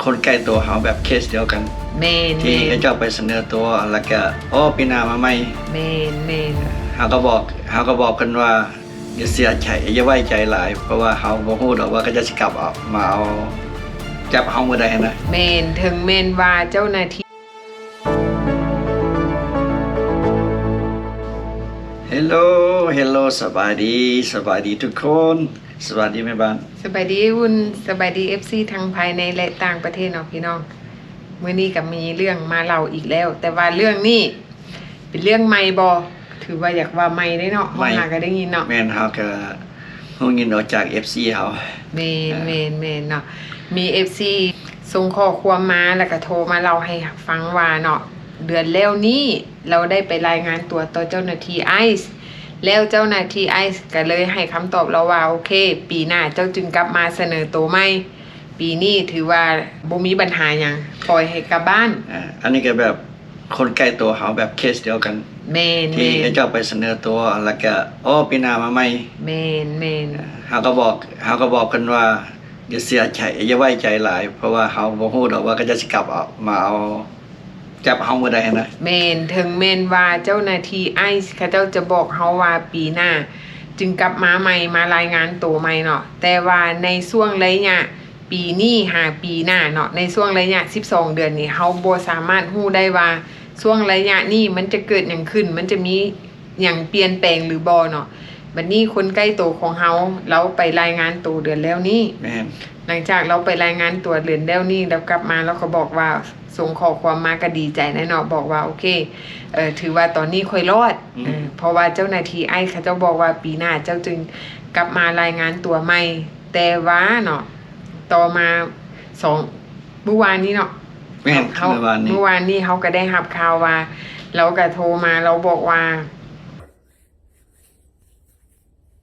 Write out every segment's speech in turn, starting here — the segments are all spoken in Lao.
ຄົນໃກ້ໂຕເຮົາ ແບບເຄສດຽວກັນ ແມ່ນໆ ທີ່ເຂົາເຈົ້າໄປສະເໜີຕົວ ແລ້ວກະ ໂອ້ ປີໜ້າມາໃໝ່ ແມ່ນໆ ເຮົາກໍບອກ ເຮົາກໍບອກເພິ່ນວ່າ ຢ່າເສຍໃຈ ຢ່າໄວ້ໃຈຫຼາຍ ເພາະວ່າເຮົາບໍ່ຮູ້ດອກວ່າເຂົາເຈົ້າຊິກັບເອົາ ມາເອົາ ຈັບເຮົາມື້ໃດຫັ້ນນະ ແມ່ນ ເຖິງແມ່ນວ່າເຈົ້າໜ້າທີ່ ເຮລໂລ ເຮລໂລ ສະບາຍດີ ສະບາຍດີທຸກຄົນ ສະບາຍດີແມ່ບ້ານ ສະບາຍດີອຸ່ນ ສະບາຍດີເອັຟຊີທັງພາຍໃນ ແລະ ຕ່າງປະເທດເນາະພີ່ນ້ອງ. ມື້ນີ້ກໍມີເລື່ອງມາເລົ່າອີກແລ້ວ ແຕ່ວ່າເລື່ອງນີ້ເປັນເລື່ອງໃໝ່ບໍ່? ຖືວ່າຢາກວ່າໃໝ່ເດ້ເນາະ ໃໝ່ ເຮົາຫາກໍໄດ້ຍິນເນາະ ແມ່ນ ເຮົາກໍຮູ້ຍິນອອກຈາກເອັຟຊີເຮົາ ແມ່ນ ເອີ ແມ່ນໆເນາະ ມີເອັຟຊີສົ່ງຂໍ້ຄວາມມາ ແລ້ວກໍໂທມາເລົ່າໃຫ້ຟັງວ່າເນາະ ເດືອນແລ້ວນີ້ລາວໄດ້ໄປລາຍງານຕົວຕໍ່ເຈົ້າໜ້າທີ່ໄອສ໌ ແລ້ວເຈົ້າໜ້າທີ່ໄອສ໌ກໍເລີຍໃຫ້ຄຳຕອບລາວວ່າ ໂອເຄ ປີໜ້າເຈົ້າຈຶ່ງກັບມາສະເໜີໂຕໃໝ່ ປີນີ້ຖືວ່າບໍ່ມີບັນຫາຫຍັງ ປ່ອຍໃຫ້ກັບບ້ານ. ອາ ອັນນີ້ກໍແບບຄົນໃກ້ໂຕເຮົາ ແບບເຄສດຽວກັນ ແມ່ນໆ ທີ່ເຂົາເຈົ້າໄປສະເໜີຕົວ ແລ້ວກະ ໂອ້ ປີໜ້າມາໃໝ່ ແມ່ນໆ ເຮົາກໍບອກ ເຮົາກໍບອກເພິ່ນວ່າ ຢ່າເສຍໃຈ ຢ່າໄວ້ໃຈຫຼາຍ ເພາະວ່າເຮົາບໍ່ຮູ້ດອກວ່າເຂົາເຈົ້າຊິກັບເອົາ ມາເອົາ ຈັບເຮົາມື້ໃດຫັ້ນນະ ແມ່ນ ເຖິງແມ່ນວ່າເຈົ້າໜ້າທີ່ໄອສ໌ເຂົາເຈົ້າຈະບອກເຮົາວ່າປີໜ້າຈຶ່ງກັບມາໃໝ່ ມາລາຍງານໂຕໃໝ່ເນາະ ແຕ່ວ່າໃນຊ່ວງໄລຍະປີນີ້ຫາປີໜ້າເນາະ ໃນຊ່ວງໄລຍະສິບສອງເດືອນນີ້ ເຮົາບໍ່ສາມາດຮູ້ໄດ້ວ່າຊ່ວງໄລຍະນີ້ມັນຈະເກີດຫຍັງຂຶ້ນ ມັນຈະມີຫຍັງປ່ຽນແປງຫຼືບໍ່ເນາະ. ບັດນີ້ຄົນໃກ້ໂຕຂອງເຮົາ ລາວໄປລາຍງານໂຕເດືອນແລ້ວນີ້ ແມ່ນ ຫຼັງຈາກລາວໄປລາຍງານຕົວເດືອນແລ້ວນີ້ ລາວກັບມາ ລາວກໍບອກວ່າ ສົ່ງຂໍ້ຄວາມມາກໍດີໃຈແດ່ເນາະ ບອກວ່າ ໂອເຄ ເອີ ຖືວ່າຕອນນີ້ຂ້ອຍລອດ ອືມ ເອີ ເພາະວ່າເຈົ້າໜ້າທີ່ໄອສ໌ເຂົາເຈົ້າບອກວ່າ ປີໜ້າເຈົ້າຈຶ່ງກັບມາລາຍງານຕົວໃໝ່ ແຕ່ວ່າເນາະ ຕໍ່ມາສອງ ມື້ວານນີ້ເນາະ ແມ່ນ ເຮົາ ມື້ວານນີ້ ມື້ວານນີ້ເຮົາກໍໄດ້ຮັບຂ່າວວ່າ ລາວກໍໂທມາ ລາວບອກວ່າ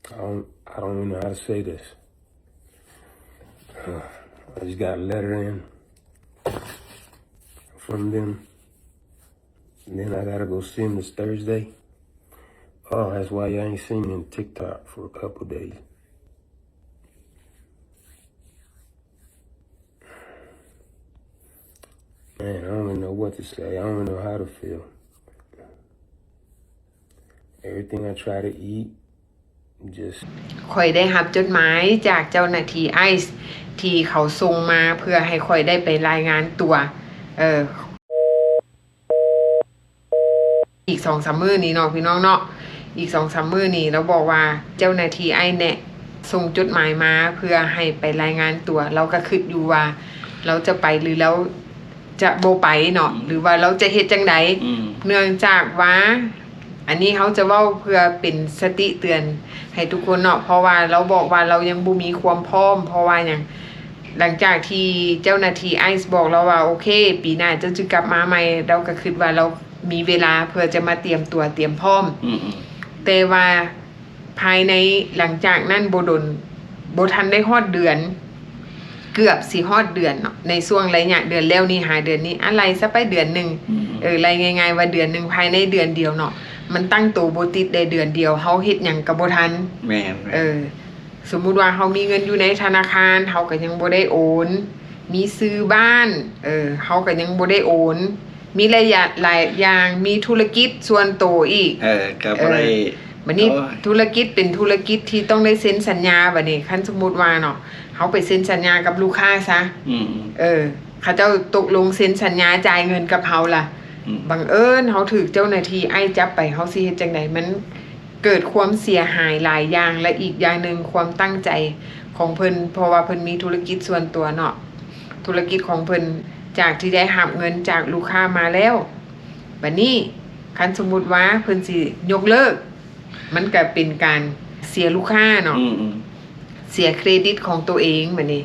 I don't, I don't even know how to say this. Uh, I just got a letter in from them. Then I gotta go see them this Thursday. Oh, that's why y'all ain't seen me in TikTok for a couple days. Man, I don't even know what to say. I don't even know how to feel. Everything I try to eat, just ຂ້ອຍໄດ້ຮັບຈົດໝາຍຈາກເຈົ້າໜ້າທີ່ໄອສ໌ ທີ່ເຂົາສົ່ງມາເພື່ອໃຫ້ຂ້ອຍໄດ້ໄປລາຍງານຕົວ ເອີ ອີກສອງສາມມື້ນີ້ເນາະ ພີ່ນ້ອງເນາະ ອີກສອງສາມມື້ນີ້ ລາວບອກວ່າເຈົ້າໜ້າທີ່ໄອແນະສົ່ງຈົດໝາຍມາເພື່ອໃຫ້ໄປລາຍງານຕົວ ລາວກໍຄິດຢູ່ວ່າລາວຈະໄປ ຫຼືລາວຈະບໍ່ໄປເນາະ ອືມ ຫຼືວ່າລາວຈະເຮັດຈັ່ງໃດ ອືມ ເນື່ອງຈາກວ່າ ອັນນີ້ເຮົາຈະເວົ້າເພື່ອເປັນສະຕິເຕືອນໃຫ້ທຸກຄົນເນາະ ເພາະວ່າລາວບອກວ່າລາວຍັງບໍ່ມີຄວາມພ້ອມ ເພາະວ່າຫຍັງ ຫຼັງຈາກທີ່ເຈົ້າໜ້າທີ່ໄອສ໌ບອກລາວວ່າ ໂອເຄ ປີໜ້າເຈົ້າຈະກັບມາໃໝ່ ລາວກໍຄິດວ່າລາວ ມີເວລາເພື່ອຈະມາຕຽມຕົວຕຽມພ້ອມ ອືມໆ ແຕ່ວ່າພາຍໃນຫຼັງຈາກນັ້ນບໍ່ດົນ ບໍ່ທັນໄດ້ຮອດເດືອນ ເກືອບຊິຮອດເດືອນເນາະ ໃນຊ່ວງໄລຍະເດືອນແລ້ວນີ້ຫາເດືອນນີ້ ອາ ໄລ່ຊະໄປເດືອນໜຶ່ງ ອືມໆ ເອີ ໄລ່ງ່າຍໆວ່າເດືອນໜຶ່ງ ພາຍໃນເດືອນດຽວເນາະ ມັນຕັ້ງໂຕບໍ່ຕິດໄດ້ເດືອນດຽວ ເຮົາເຮັດຫຍັງກໍບໍ່ທັນ ແມ່ນໆ ເອີ ສົມມຸດວ່າເຮົາມີເງິນຢູ່ໃນທະນາຄານ ເຮົາກໍຍັງບໍ່ໄດ້ໂອນ ມີຊື່ບ້ານ ເອີ ເຮົາກໍຍັງບໍ່ໄດ້ໂອນ ມີຫຼາຍຢ່າງ ຫຼາຍຢ່າງ ມີທຸລະກິດສ່ວນໂຕອີກ ເອີ ກໍບໍ່ໄດ້ ເອີ ບັດນີ້ ໂອ້ຍ ທຸລະກິດເປັນທຸລະກິດທີ່ຕ້ອງໄດ້ເຊັນສັນຍາ ບັດນີ້ ຄັນສົມມຸດວ່າເນາະ ເຮົາໄປເຊັນສັນຍາກັບລູກຄ້າຊະ ອືມ ເອີ ເຂົາເຈົ້າຕົກລົງເຊັນສັນຍາຈ່າຍເງິນກັບເຮົາລະ ອືມ ບັງເອີນເຮົາຖືກເຈົ້າໜ້າທີ່ໄອສ໌ຈັບໄປ ເຮົາຊິເຮັດຈັ່ງໃດ? ມັນ ເກີດຄວາມເສຍຫາຍຫຼາຍຢ່າງ ແລະ ອີກຢ່າງໜຶ່ງຄວາມຕັ້ງໃຈຂອງເພິ່ນ ເພາະວ່າເພິ່ນມີທຸລະກິດສ່ວນຕົວເນາະ ທຸລະກິດຂອງເພິ່ນ ຈາກທີ່ໄດ້ຮັບເງິນຈາກລູກຄ້າມາແລ້ວ ບັດນີ້ຄັນສົມມຸດວ່າເພິ່ນຊິຍົກເລີກ ມັນກະເປັນການເສຍລູກຄ້າເນາະ ອືມໆ ເສຍເຄຣດິດຂອງໂຕເອງ ບັດນີ້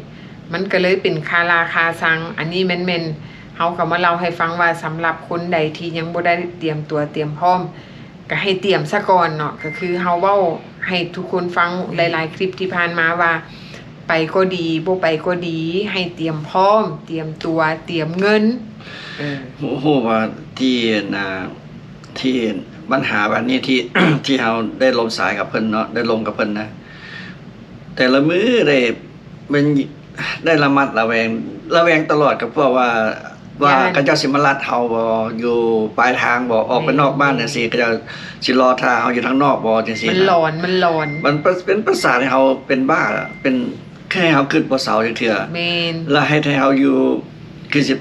ມັນກະເລີຍເປັນຄາລາຄາຊັງ ອັນນີ້ແມ່ນໆ ເຮົາກໍມາເລົ່າໃຫ້ຟັງວ່າ ສຳລັບຄົນໃດທີ່ຍັງບໍ່ໄດ້ຕຽມຕົວຕຽມພ້ອມ ກໍໃຫ້ຕຽມຊະກ່ອນເນາະ ກໍຄືເຮົາເວົ້າໃຫ້ທຸກຄົນຟັງ ອືມ ຫຼາຍໆຄລິບທີ່ຜ່ານມາວ່າ ໄປກໍດີ ບໍ່ໄປກໍດີ ໃຫ້ຕຽມພ້ອມ ຕຽມຕົວ ຕຽມເງິນ ເອີ ຮູ້ ຮູ້ວ່າທີ່ ອັນນ່າ ທີ່ບັນຫາບັດນີ້ ທີ່ ທີ່ເຮົາໄດ້ລົມສາຍກັບເພິ່ນເນາະ ໄດ້ລົມກັບເພິ່ນນະ ແຕ່ລະມື້ໄດ້ ແມ່ນ ໄດ້ລະມັດລະແວງ ລະແວງຕະຫຼອດ ກໍເພື່ອວ່າ ວ່າ ຢ້ານ ເຂົາເຈົ້າຊິມາລັດເຮົາບໍ່ ຢູ່ປາຍທາງບໍ່ ອອກໄປ ແມ່ນ ນອກບ້ານຈັ່ງຊີ້ ເຂົາເຈົ້າຊິລໍຖ້າເຮົາຢູ່ທາງນອກບໍ່ຈັ່ງຊີ້ ມັນ ນະ ຫຼອນ ມັນຫຼອນ ມັນເປັນ ເປັນປະສາດໃຫ້ເຮົາເປັນບ້າ ເປັນ ຄືໃຫ້ເຮົາຄິດບໍ່ເຊົາຈັກເທື່ອ ແມ່ນ ແລ້ວເຮັດໃຫ້ເຮົາຢູ່ ຄືຊິ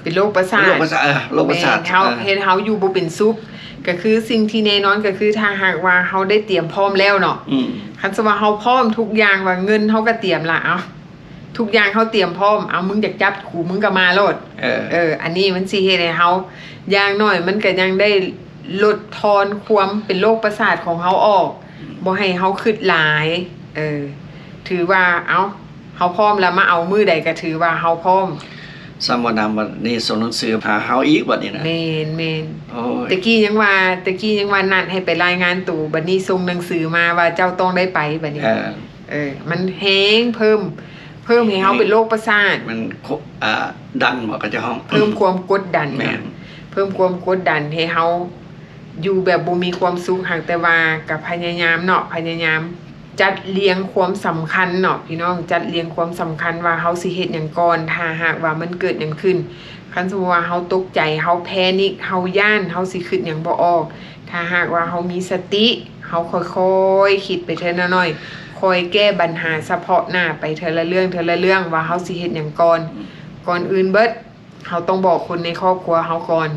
ເປັນໂລກປະສາດ ໂລກປະສາດ ເອີ ໂລກປະສາດ ແມ່ນ ເຮົາ ເອີ ເຮັດເຮົາຢູ່ບໍ່ເປັນສຸກ ກໍຄືສິ່ງທີ່ແນ່ນອນ ກໍຄືຖ້າຫາກວ່າເຮົາໄດ້ຕຽມພ້ອມແລ້ວເນາະ ອືມ ຄັນສະວ່າເຮົາພ້ອມທຸກຢ່າງ ວ່າເງິນເຮົາກໍຕຽມລະ ເອົາ ທຸກຢ່າງເຮົາຕຽມພ້ອມ ເອົາ ມຶງຢາກຈັບກູ ມຶງກໍມາໂລດ ເອີ ເອີ ອັນນີ້ມັນຊິເຮັດໃຫ້ເຮົາ ຢ່າງໜ້ອຍມັນກໍຍັງໄດ້ລົດທອນຄວາມເປັນໂລກປະສາດຂອງເຮົາອອກ ອືມ ບໍ່ໃຫ້ເຮົາຄິດຫຼາຍ ເອີ ຖືວ່າ ເອົາ ເຮົາພ້ອມລະ ມາເອົາມື້ໃດກໍຖືວ່າເຮົາພ້ອມ ສ່ຳບໍ່ນຳບັດນີ້ສົ່ງໜັງສືຫາເຮົາອີກບັດນີ້ນະ ແມ່ນໆ ໂອ້ຍ ແຕ່ກີ້ຍັງວ່າ ແຕ່ກີ້ຍັງວ່ານັດໃຫ້ໄປລາຍງານໂຕ ບັດນີ້ສົ່ງໜັງສືມາວ່າເຈົ້າຕ້ອງໄດ້ໄປບັດນີ້ ເອີ ເອີ ມັນແຮງເພີ່ມ ເພີ່ມໃຫ້ເຮົາເປັນໂລກປະສາດ ມັນ ອ່າ ດັນບໍ່ ເຂົາເຈົ້າຮ້ອງ ເພີ່ມຄວາມກົດດັນ ແມ່ນ ເພີ່ມຄວາມກົດດັນໃຫ້ເຮົາຢູ່ແບບບໍ່ມີຄວາມສຸກ ຫາກແຕ່ວ່າກໍພະຍາຍາມເນາະ ພະຍາຍາມຈັດລຽງຄວາມສຳຄັນເນາະ ພີ່ນ້ອງ ຈັດລຽງຄວາມສຳຄັນວ່າເຮົາຊິເຮັດຫຍັງກ່ອນ ຖ້າຫາກວ່າມັນເກີດຫຍັງຂຶ້ນ ຄັນສົມມຸດວ່າເຮົາຕົກໃຈ ເຮົາແພນິກ ເຮົາຢ້ານ ເຮົາຊິຄິດຫຍັງບໍ່ອອກ ຖ້າຫາກວ່າເຮົາມີສະຕິ ເຮົາຄ່ອຍໆຄິດໄປເທື່ອໜ້ອຍໆ ຄ່ອຍແກ້ບັນຫາສະເພາະໜ້າໄປເທື່ອລະເລື່ອງ ເທື່ອລະເລື່ອງ ວ່າເຮົາຊິເຮັດຫຍັງກ່ອນ ກ່ອນອື່ນເບິດ ເຮົາຕ້ອງບອກຄົນໃນຄອບຄົວເຮົາກ່ອນ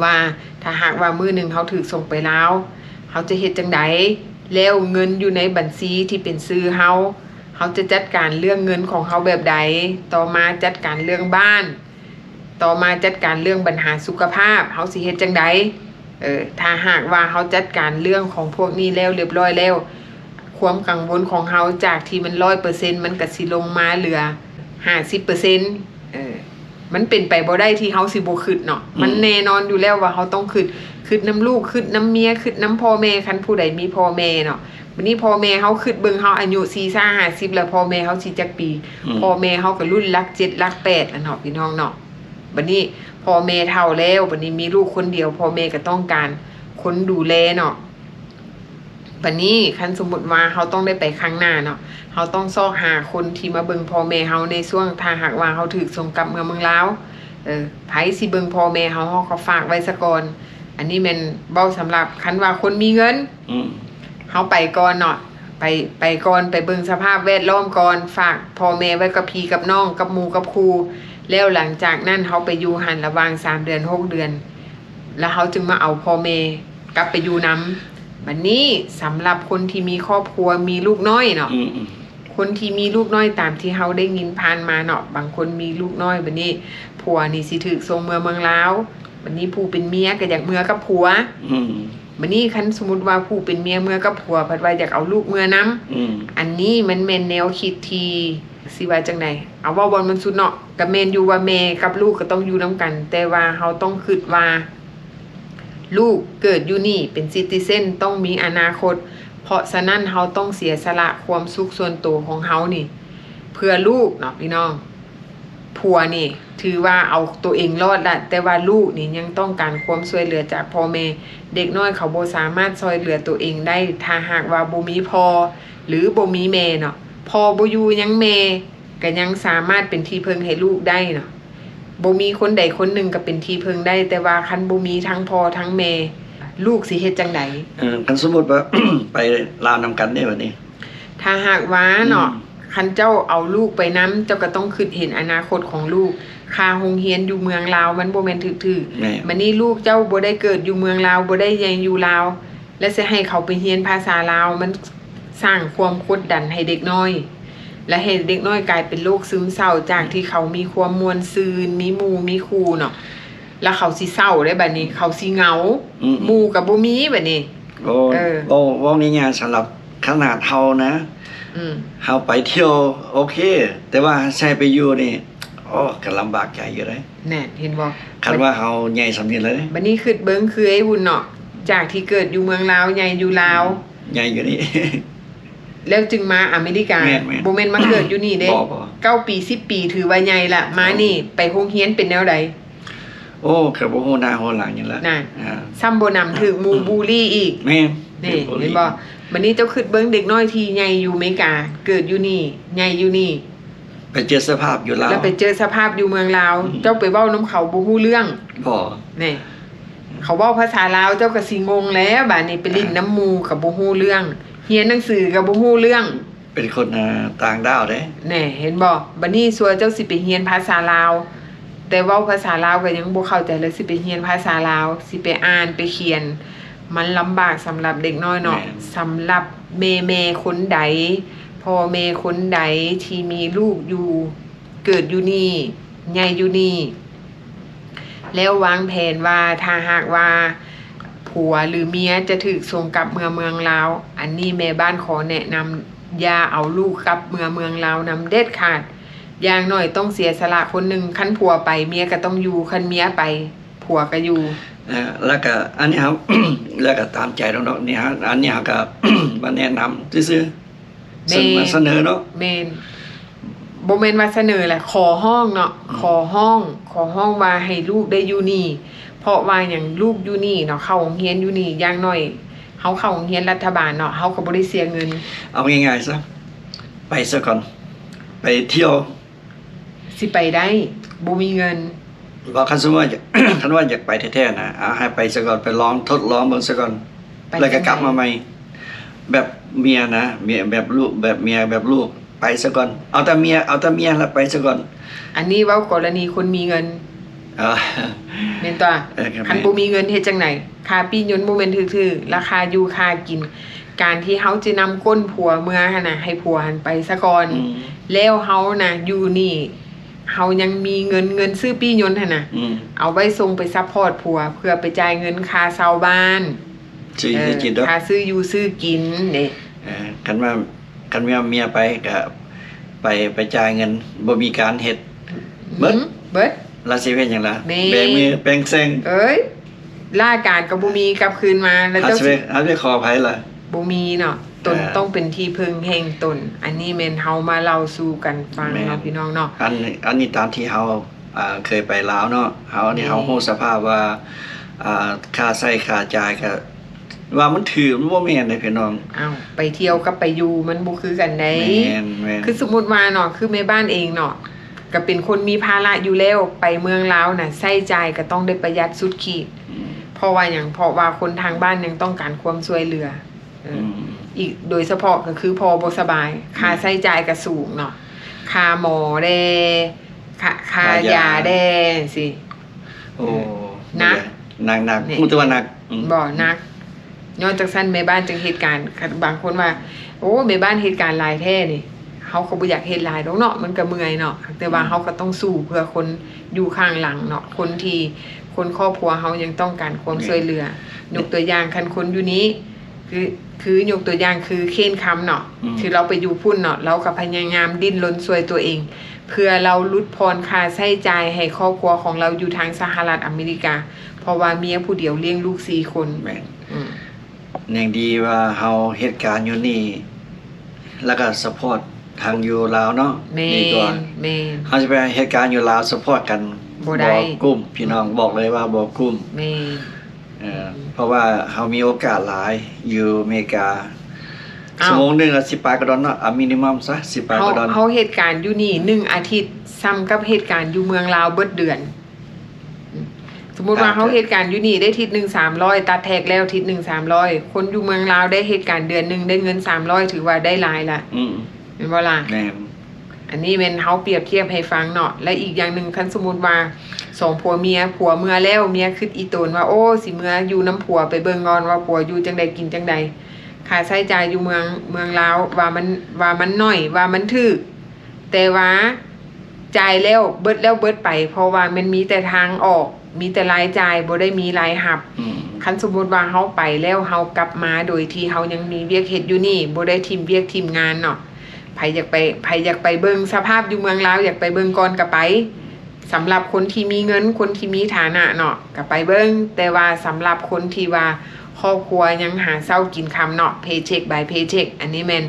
ວ່າ ຖ້າຫາກວ່າມື້ໜຶ່ງເຮົາຖືກສົ່ງໄປລາວ ເຮົາຈະເຮັດຈັ່ງໃດ ແລ້ວເງິນຢູ່ໃນບັນຊີທີ່ເປັນຊື່ເຮົາ ເຮົາຈະຈັດການເລື່ອງເງິນຂອງເຮົາແບບໃດ ຕໍ່ມາຈັດການເລື່ອງບ້ານ ຕໍ່ມາຈັດການເລື່ອງບັນຫາສຸຂະພາບ ເຮົາຊິເຮັດຈັ່ງໃດ ເອີ ຖ້າຫາກວ່າເຮົາຈັດການເລື່ອງຂອງພວກນີ້ແລ້ວລຽບຮ້ອຍແລ້ວ ຄວາມກັງວົນຂອງເຮົາຈາກທີ່ມັນຮ້ອຍເປີເຊັນ ມັນກະຊິລົງມາເຫຼືອຫ້າສິບເປີເຊັນ ເອີ ມັນເປັນໄປບໍ່ໄດ້ທີ່ເຮົາຊິບໍ່ຄິດເນາະ ອືມ ມັນແນ່ນອນຢູ່ແລ້ວວ່າເຮົາຕ້ອງຄິດ ຄິດນຳລູກ ຄິດນຳເມຍ ຄິດນຳພໍ່ແມ່ ຄັນຜູ້ໃດມີພໍ່ແມ່ເນາະ ບັດນີ້ພໍ່ແມ່ເຮົາ ຄິດເບິ່ງເຮົາອາຍຸສີ່ສິບ ຫ້າສິບ ແລ້ວ ພໍ່ແມ່ເຮົາຊິຈັກປີ ອືມ ພໍ່ແມ່ເຮົາກໍລຸ້ນຫຼັກເຈັດຫຼັກແປດແລ້ວເນາະ ພີ່ນ້ອງເນາະ ບັດນີ້ພໍ່ແມ່ເຖົ້າແລ້ວ ບັດນີ້ມີລູກຄົນດຽວ ພໍ່ແມ່ກໍຕ້ອງການຄົນດູແລເນາະ ບັດນີ້ຄັນສົມມຸດວ່າເຮົາຕ້ອງໄດ້ໄປຂ້າງໜ້າເນາະ ເຮົາຕ້ອງຊອກຫາຄົນທີ່ມາເບິ່ງພໍ່ແມ່ເຮົາໃນຊ່ວງ ຖ້າຫາກວ່າເຮົາຖືກສົ່ງກັບເມືອເມືອງລາວ ເອີ ໃຜຊິເບິ່ງພໍ່ແມ່ເຮົາ ເຮົາກໍຝາກໄວ້ສາກ່ອນ ອັນນີ້ແມ່ນເວົ້າສຳລັບ ຄັນວ່າຄົນມີເງິນ ອືມ ເຮົາໄປກ່ອນເນາະ ໄປ ໄປກ່ອນ ໄປເບິ່ງສະພາບແວດລ້ອມກ່ອນ ຝາກພໍ່ແມ່ໄວ້ກັບພີ່ກັບນ້ອງ ກັບໝູ່ກັບຄູ່ ແລ້ວຫຼັງຈາກນັ້ນເຮົາໄປຢູ່ຫັ້ນລະຫວ່າງສາມເດືອນ ຫົກເດືອນ ແລ້ວເຮົາຈຶ່ງມາເອົາພໍ່ແມ່ກັບໄປຢູ່ນຳ. ບັດນີ້ສຳລັບຄົນທີ່ມີຄອບຄົວ ມີລູກນ້ອຍເນາະ ອືມໆ ຄົນທີ່ມີລູກນ້ອຍຕາມທີ່ເຮົາໄດ້ຍິນຜ່ານມາເນາະ ບາງຄົນມີລູກນ້ອຍ ບັດນີ້ຜົວນີ້ຊິຖືກສົ່ງເມືອເມືອງລາວ ບັດນີ້ຜູ້ເປັນເມຍກໍຢາກເມືອກັບຜົວ ອືມ ບັດນີ້ຄັນສົມມຸດວ່າຜູ້ເປັນເມຍເມືອກັບຜົວ ພັດວ່າຢາກເອົາລູກເມືອນຳ ອືມ ອັນນີ້ມັນແມ່ນແນວຄິດທີ່ ຊິວ່າຈັ່ງໃດ ເອົາເວົ້າບ່ອນມັນສຸດເນາະ ກະແມ່ນຢູ່ວ່າແມ່ກັບລູກກໍຕ້ອງຢູ່ນຳກັນ ແຕ່ວ່າເຮົາຕ້ອງຄິດວ່າ ລູກເກີດຢູ່ນີ້ເປັນຊິຕິເຊັນ ຕ້ອງມີອະນາຄົດ ເພາະສະນັ້ນເຮົາຕ້ອງເສຍສະຫຼະຄວາມສຸກສ່ວນໂຕຂອງເຮົານີ້ ເພື່ອລູກເນາະພີ່ນ້ອງ. ຜົວນີ້ຖືວ່າເອົາໂຕເອງລອດລະ ແຕ່ວ່າລູກນີ້ຍັງຕ້ອງການຄວາມຊ່ວຍເຫຼືອຈາກພໍ່ແມ່. ເດັກນ້ອຍເຂົາບໍ່ສາມາດຊ່ອຍເຫຼືອໂຕເອງໄດ້ ຖ້າຫາກວ່າບໍ່ມີພໍ່ ຫຼື ບໍ່ມີແມ່ເນາະ. ພໍ່ບໍ່ຢູ່ຍັງແມ່ ກະຍັງສາມາດເປັນທີ່ເພິ່ງໃຫ້ລູກໄດ້ເນາະ. ບໍ່ມີຄົນໃດຄົນໜຶ່ງກະເປັນທີ່ເພິ່ງໄດ້ ແຕ່ວ່າຄັນບໍ່ມີທັງພໍ່ທັງແມ່ ລູກຊິເຮັດຈັ່ງໃດ? ເອີ ຄັນສົມມຸດວ່າ ໄປລາວນຳກັນເດ້ບັດນີ້ ຖ້າຫາກວ່າເນາະ ອືມ ຄັນເຈົ້າເອົາລູກໄປນຳ ເຈົ້າກະຕ້ອງຄິດເຫັນອະນາຄົດຂອງລູກ. ຄ່າໂຮງຮຽນຢູ່ເມືອງລາວມັນບໍ່ແມ່ນຖືກໆ. ແມ່ນ. ບັດນີ້ລູກເຈົ້າບໍ່ໄດ້ເກີດຢູ່ເມືອງລາວ ບໍ່ໄດ້ໃຫຍ່ຢູ່ລາວ ແລະ ຊິໃຫ້ເຂົາໄປຮຽນພາສາລາວ ມັນສ້າງຄວາມກົດດັນໃຫ້ເດັກນ້ອຍ ແລະ ໃຫ້ເດັກນ້ອຍກາຍເປັນໂລກຊຶມເສົ້າ ຈາກທີ່ເຂົາມີຄວາມມ່ວນຊື່ນ ມີໝູ່ມີຄູ່ເນາະ ແລ້ວເຂົາຊິເສົ້າເດ້ ບັດນີ້ເຂົາຊິເຫງົາ ອືມໆ ໝູ່ກະບໍ່ມີບັດນີ້. ໂອ້ຍ ເອີ ເວົ້າ ເວົ້າງ່າຍໆ ສຳລັບຂະໜາດເຮົານະ ອືມ ເຮົາໄປທ່ຽວໂອເຄ ແຕ່ວ່າໃຫ້ໄປຢູ່ນີ້ ໂອ້ ກະລຳບາກໃຈຢູ່ເດ້. ແນ່ນ ເຫັນບໍ່? ຄັນວ່າເຮົາໃຫຍ່ສ່ຳນີ້ແລ້ວເດ້. ບັດນີ້ຄິດເບິ່ງຄືໄອ້ວຸ້ນເນາະ ຈາກທີ່ເກີດຢູ່ເມືອງລາວ ໃຫຍ່ຢູ່ລາວ ໃຫຍ່ຢູ່ນີ້ ແລ້ວຈຶ່ງມາອາເມລິກາ. ແມ່ນໆ ບໍ່ແມ່ນມາເກີດຢູ່ນີ້ເດ້. ບໍ່ໆ ເກົ້າປີ ສິບປີ ຖືວ່າໃຫຍ່ລະ. ມານີ້ ເອີ ໄປໂຮງຮຽນເປັນແນວໃດ? ໂອ້ ກະບໍ່ຮູ້ໜ້າຮູ້ຫຼັງຫຍັງລະ ນັ້ນ ອ່າ ຊ້ຳບໍ່ໜຳຖືກໝູ່ບູລີອີກ. ແມ່ນ ນີ້ ຖືກບູລີ ເຫັນບໍ່? ບັດນີ້ເຈົ້າຄິດເບິ່ງເດັກນ້ອຍທີ່ໃຫຍ່ຢູ່ເມກາ ເກີດຢູ່ນີ້ ໃຫຍ່ຢູ່ນີ້ ໄປເຈີສະພາບຢູ່ລາວ ແລ້ວໄປເຈີສະພາບຢູ່ເມືອງລາວ ອືມ ເຈົ້າໄປເວົ້ານຳເຂົາບໍ່ຮູ້ເລື່ອງ. ບໍ່ ແນ່ ເຂົາເວົ້າພາສາລາວ ເຈົ້າກໍຊິງົງແລ້ວ ບາດນີ້ໄປຫຼິ້ນນຳໝູ່ກໍບໍ່ຮູ້ເລື່ອງ ຮຽນໜັງສືກໍບໍ່ຮູ້ເລື່ອງ. ເປັນຄົນ ເອີ ຕ່າງດ້າວເດ້. ແນ່ ເຫັນບໍ່? ບັດນີ້ສ່ວນເຈົ້າຊິໄປຮຽນພາສາລາວ ແຕ່ເວົ້າພາສາລາວກໍຍັງບໍ່ເຂົ້າໃຈ ແລ້ວຊິໄປຮຽນພາສາລາວ ຊິໄປອ່ານໄປຂຽນ ມັນລຳບາກສຳລັບເດັກນ້ອຍເນາະ. ແມ່ນ. ສຳລັບແມ່ໆຄົນໃດ ພໍ່ແມ່ຄົນໃດທີ່ມີລູກຢູ່ ເກີດຢູ່ນີ້ ໃຫຍ່ຢູ່ນີ້ ແລ້ວວາງແຜນວ່າ ຖ້າຫາກວ່າຜົວ ຫຼື ເມຍຈະຖືກສົ່ງກັບເມືອເມືອງລາວ, ອັນນີ້ແມ່ບ້ານຂໍແນະນຳ ຢ່າເອົາລູກກັບເມືອເມືອງລາວນຳເດັດຂາດ. ຢ່າງໜ້ອຍຕ້ອງເສຍສະຫຼະຄົນໜຶ່ງ, ຄັນຜົວໄປ ເມຍກໍຕ້ອງຢູ່, ຄັນເມຍໄປ ຜົວກໍຢູ່. ເອີ ແລ້ວກໍອັນນີ້ເຮົາ ແລ້ວກໍຕາມໃຈລາວເນາະ. ນີ້ເຮົາ ອັນນີ້ເຮົາກໍມາແນະນຳຊື່ໆ. ແມ່ນ ສະເໜີເນາະ. ແມ່ນ ບໍ່ແມ່ນວ່າສະເໜີແຫຼະ ຂໍຮ້ອງເນາະ. ອືມ ຂໍຮ້ອງ ຂໍຮ້ອງວ່າໃຫ້ລູກໄດ້ຢູ່ນີ້. ເພາະວ່າຫຍັງ? ລູກຢູ່ນີ້ເນາະ ເຂົ້າໂຮງຮຽນຢູ່ນີ້ ຢ່າງໜ້ອຍເຮົາເຂົ້າໂຮງຮຽນລັດຖະບານເນາະ ເຮົາກໍບໍ່ໄດ້ເສຍເງິນ. ເອົາງ່າຍໆຊະ ໄປຊະກ່ອນ ໄປທ່ຽວ. ຊິໄປໄດ້ ບໍ່ມີເງິນ. ບໍ່ ຄັນສົມມຸດວ່າ ຄັນວ່າຢາກໄປແທ້ໆນະ ເອົາໃຫ້ໄປຊະກ່ອນ ໄປລອງ ທົດລອງເບິ່ງຊະກ່ອນ ໄປ ແລ້ວກໍກັບມາໃໝ່. ແບບເມຍນະ ເມຍແບບລູກ ແບບເມຍແບບລູກ ໄປຊະກ່ອນ. ເອົາແຕ່ເມຍ ເອົາແຕ່ເມຍແລ້ວໄປຊະກ່ອນ. ອັນນີ້ເວົ້າກໍລະນີຄົນມີເງິນ. ເອີ ແມ່ນຕົວະ. ເອີ ກໍແມ່ນ. ຄັນບໍ່ມີເງິນເຮັດຈັ່ງໃດ? ຄ່າປີ້ຍົນບໍ່ແມ່ນຖືກໆ ລາຄາຢູ່ ຄ່າກິນ ການທີ່ເຮົາຈະນຳກົ້ນຜົວເມືອຫັ້ນນະ ໃຫ້ຜົວຫັ້ນໄປຊະກ່ອນ. ອືມ ແລ້ວເຮົານະຢູ່ນີ້ ເຮົາຍັງມີເງິນ ເງິນຊື້ປີ້ຍົນຫັ້ນນະ ອືມ ເອົາໄວ້ສົ່ງໄປຊັບພອດຜົວ ເພື່ອໄປຈ່າຍເງິນຄ່າເຊົ່າບ້ານ ຊື້ຢູ່ ເອີ ຊື້ກິນເນາະ ຄ່າຊື້ຢູ່ຊື້ກິນເດ້. ເອີ ຄັນວ່າ ຄັນວ່າເມຍໄປກໍໄປ ໄປຈ່າຍເງິນ ບໍ່ມີການເຮັດ. ອືມ ເບິດ ເບິດ. ລາວຊິເຮັດຫຍັງລະ? ແມ່ນ ແບມືແປງແຊງ. ເອີຍ ລາການກໍບໍ່ມີກັບຄືນມາ ແລ້ວເຈົ້າຊິ ເຮົາຊິໄປຂໍໃຜລະ? ບໍ່ມີເນາະ. ຕົນ ເອີ ຕ້ອງເປັນທີ່ເພິ່ງແຫ່ງຕົນ. ອັນນີ້ແມ່ນເຮົາມາເລົ່າສູ່ກັນຟັງເນາະ ແມ່ນ ພີ່ນ້ອງເນາະ. ອັນ ອັນນີ້ຕາມທີ່ເຮົາ ອ່າ ເຄີຍໄປລາວເນາະ ເຮົານີ້ ແມ່ນ ເຮົາຮູ້ສະພາບວ່າ ອ່າ ຄ່າໃຊ້ຄ່າຈ່າຍກໍ ວ່າມັນຖືກ ມັນບໍ່ແມ່ນເດ້ພີ່ນ້ອງ. ອ້າວ ໄປທ່ຽວກັບໄປຢູ່ມັນບໍ່ຄືກັນໃດ. ແມ່ນ ແມ່ນ. ຄືສົມມຸດວ່າເນາະ ຄືແມ່ບ້ານເອງເນາະ ກໍເປັນຄົນມີພາລະຢູ່ແລ້ວ ໄປເມືອງລາວນະ ໃຊ້ຈ່າຍກໍຕ້ອງໄດ້ປະຢັດສຸດຂີດ. ອືມ ເພາະວ່າຫຍັງ? ເພາະວ່າຄົນທາງບ້ານຍັງຕ້ອງການຄວາມຊ່ວຍເຫຼືອ. ເອີ ອືມ ອີກໂດຍສະເພາະກໍຄືພໍ່ບໍ່ສະບາຍ ອືມ ຄ່າໃຊ້ຈ່າຍກໍສູງເນາະ ຄ່າໝໍແດ່ ຄ່າ ຄ່າ ຄ່າຢາ ຢາແດ່ ຈັ່ງຊີ້. ໂອ້ ໜັກ ໜັກ ໜັກ ແມ່ນ ຮູ້ແຕ່ວ່າໜັກ. ອືມ ບໍ່ ໜັກ. ຍ້ອນຈັ່ງຊັ້ນແມ່ບ້ານຈຶ່ງເຮັດການ ຄັນບາງຄົນວ່າ ໂອ້ ແມ່ບ້ານເຮັດການຫຼາຍແທ້ນີ້ ເຮົາກໍບໍ່ຢາກເຮັດຫຼາຍດອກເນາະ ມັນກໍເມື່ອຍເນາະ ແຕ່ວ່າ ອືມ ເຮົາກໍຕ້ອງສູ້ເພື່ອຄົນຢູ່ຂ້າງຫຼັງເນາະ ຄົນທີ່ ຄົນຄອບຄົວເຮົາຍັງຕ້ອງການຄວາມ ແມ່ນ ຊ່ວຍເຫຼືອ. ຍົກຕົວຢ່າງ ຄັນຄົນຢູ່ນີ້ ຄື ຄືຍົກຕົວຢ່າງຄືເຄນຄຳເນາະ ອືມ ຄືລາວໄປຢູ່ພຸ້ນເນາະ ລາວກໍພະຍາຍາມດີ້ນລົນຊ່ວຍຕົວເອງ ເພື່ອລາວຫຼຸດຜ່ອນຄ່າໃຊ້ຈ່າຍໃຫ້ຄອບຄົວຂອງລາວຢູ່ທາງສະຫະລັດອາເມລິກາ ເພາະວ່າເມຍຜູ້ດຽວລ້ຽງລູກສີ່ຄົນ. ແມ່ນ ອືມ ຍັງດີວ່າເຮົາເຮັດການຢູ່ນີ້ ແລ້ວກໍຊັບພອດທາງຢູ່ລາວເນາະ. ແມ່ນ ດີກວ່າ ແມ່ນ ເຮົາຊິໄປເຮັດການຢູ່ລາວ ຊັບພອດກັນ ບໍ່ໄດ້ ບໍ່ກຸ້ມ ພີ່ນ້ອງ ອືມ ບອກເລີຍວ່າບໍ່ກຸ້ມ. ແມ່ນ ເອີ ອືມ ເພາະວ່າເຮົາມີໂອກາດຫຼາຍຢູ່ອາເມລິກາ. ອ້າວ ຊົ່ວໂມງໜຶ່ງລະສິບປາຍກວ່າດອນເນາະ ເອົາມິນິມັມຊະ ສິບປາຍກວ່າດອນ. ເຮົາ ເຮົາເຮັດການຢູ່ນີ້ໜຶ່ງອາທິດ ສ່ຳກັບເຮັດການຢູ່ເມືອງລາວເບິດເດືອນ. ສົມມຸດວ່າ ອ່າ ເຮົາເຮັດການຢູ່ນີ້ໄດ້ທິດໜຶ່ງສາມຮ້ອຍ ຕັດແທັກແລ້ວທິດໜຶ່ງສາມຮ້ອຍ ຄົນຢູ່ເມືອງລາວໄດ້ເຮັດການເດືອນໜຶ່ງໄດ້ເງິນສາມຮ້ອຍ ຖືວ່າໄດ້ຫຼາຍລະ. ອືມ ແມ່ນບໍ່ລະ? ແມ່ນ. ອັນນີ້ແມ່ນເຮົາປຽບທຽບໃຫ້ຟັງເນາະ ແລະ ອີກຢ່າງໜຶ່ງ ຄັນສົມມຸດວ່າສອງຜົວເມຍ ຜົວເມືອແລ້ວ ເມຍຄິດອີ່ຕົນວ່າ ໂອ້ ຊິເມືອຢູ່ນຳຜົວ ໄປເບິ່ງກ່ອນວ່າຜົວຢູ່ຈັ່ງໃດກິນຈັ່ງໃດ ຄ່າໃຊ້ຈ່າຍຢູ່ເມືອງ ເມືອງລາວ ວ່າມັນ ວ່າມັນໜ້ອຍ ວ່າມັນຖືກ ແຕ່ວ່າຈ່າຍແລ້ວເບິດແລ້ວເບິດໄປ ເພາະວ່າມັນມີແຕ່ທາງອອກ ມີແຕ່ລາຍຈ່າຍ ບໍ່ໄດ້ມີລາຍຮັບ. ອືມ ຄັນສົມມຸດວ່າເຮົາໄປແລ້ວ ເຮົາກັບມາໂດຍທີ່ເຮົາຍັງມີວຽກເຮັດຢູ່ນີ້ ບໍ່ໄດ້ຖິ້ມວຽກຖິ້ມງານເນາະ ໃຜຢາກໄປ ໃຜຢາກໄປເບິ່ງສະພາບຢູ່ເມືອງລາວ ຢາກໄປເບິ່ງກ່ອນກໍໄປ. ສຳລັບຄົນທີ່ມີເງິນ ຄົນທີ່ມີຖານະເນາະ ກໍໄປເບິ່ງ ແຕ່ວ່າສຳລັບຄົນທີ່ວ່າຄອບຄົວຍັງຫາເຊົ້າກິນຄ່ຳເນາະ paycheck by paycheck ອັນນີ້ແມ່ນ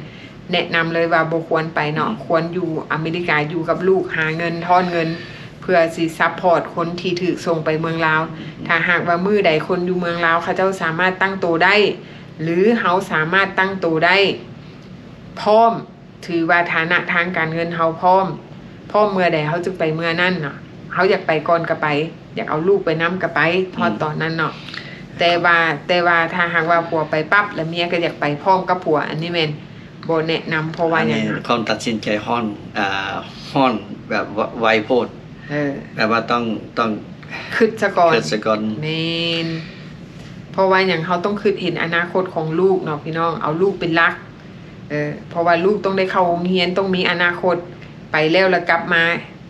ແນະນຳເລີຍວ່າບໍ່ຄວນໄປເນາະ. ອືມ ຄວນຢູ່ອາເມລິກາ ຢູ່ກັບລູກ ຫາເງິນ ທ້ອນເງິນ ເພື່ອຊິຊັບພອດຄົນທີ່ຖືກສົ່ງໄປເມືອງລາວ. ຖ້າຫາກວ່າມື້ໃດຄົນຢູ່ເມືອງລາວເຂົາເຈົ້າສາມາດຕັ້ງໂຕໄດ້ ຫຼື ເຮົາສາມາດຕັ້ງໂຕໄດ້ ພ້ອມ ຖືວ່າຖານະທາງການເງິນເຮົາພ້ອມ ພ້ອມເມື່ອໃດເຮົາຈຶ່ງໄປເມື່ອນັ້ນເນາະ. ເຮົາຢາກໄປກ່ອນກໍໄປ ຢາກເອົາລູກໄປນຳກໍໄປ ຮອດຕອນນັ້ນເນາະ. ແຕ່ວ່າ ແຕ່ວ່າຖ້າຫາກວ່າຜົວໄປປັບ ແລ້ວເມຍກໍຢາກໄປພ້ອມກັບຜົວ ອັນນີ້ແມ່ນບໍ່ແນະນຳ. ເພາະວ່າຫຍັງ? ຄວາມຕັດສິນໃຈຮ້ອນ ເອີ ຮ້ອນແບບໄວໂພດ. ເອີ ແບບວ່າຕ້ອງ ຕ້ອງຄຶດສະກ່ອນ ຄຶດສະກ່ອນ. ແມ່ນ. ເພາະວ່າຫຍັງ? ເຮົາຕ້ອງຄຶດເຫັນອະນາຄົດຂອງລູກເນາະພີ່ນ້ອງ ເອົາລູກເປັນຫຼັກ. ເອີ ເພາະວ່າລູກຕ້ອງໄດ້ເຂົ້າໂຮງຮຽນ ຕ້ອງມີອະນາຄົດ. ໄປແລ້ວລະກັບມາ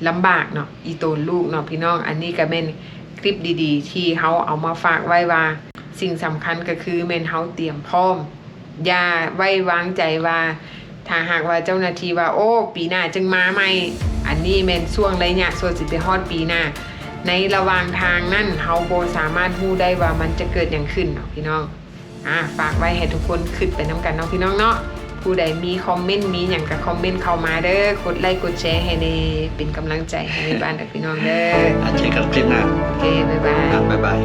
ລຳບາກເນາະ ອີ່ຕົນລູກເນາະພີ່ນ້ອງ. ອັນນີ້ກໍແມ່ນຄລິບດີໆ ທີ່ເຮົາເອົາມາຝາກໄວ້ວ່າ ສິ່ງສຳຄັນກໍຄືແມ່ນເຮົາຕຽມພ້ອມ. ຢ່າໄວ້ວາງໃຈວ່າ ຖ້າຫາກວ່າເຈົ້າໜ້າທີ່ວ່າ ໂອ້ ປີໜ້າຈຶ່ງມາໃໝ່. ອັນນີ້ແມ່ນຊ່ວງໄລຍະສ່ວນຊິໄປຮອດປີໜ້າ. ໃນລະຫວ່າງທາງນັ້ນ ເຮົາບໍ່ສາມາດຮູ້ໄດ້ວ່າມັນຈະເກີດຫຍັງຂຶ້ນເນາະພີ່ນ້ອງ. ອ່າ ຝາກໄວ້ໃຫ້ທຸກຄົນຄິດໄປນຳກັນເນາະພີ່ນ້ອງເນາະ. ຜູ້ໃດມີຄອມເມັນ ມີຫຍັງກໍຄອມເມັນເຂົ້າມາເດີ້. ກົດໄລກົດແຊໃຫ້ແດ່ ເປັນກຳລັງໃຈໃຫ້ແມ່ບ້ານກັບພີ່ນ້ອງເດີ້. ເຈີກັນຄລິບໜ້າ. ໂອເຄ ບາຍບາຍ. ອ່າ ບາຍບາຍ.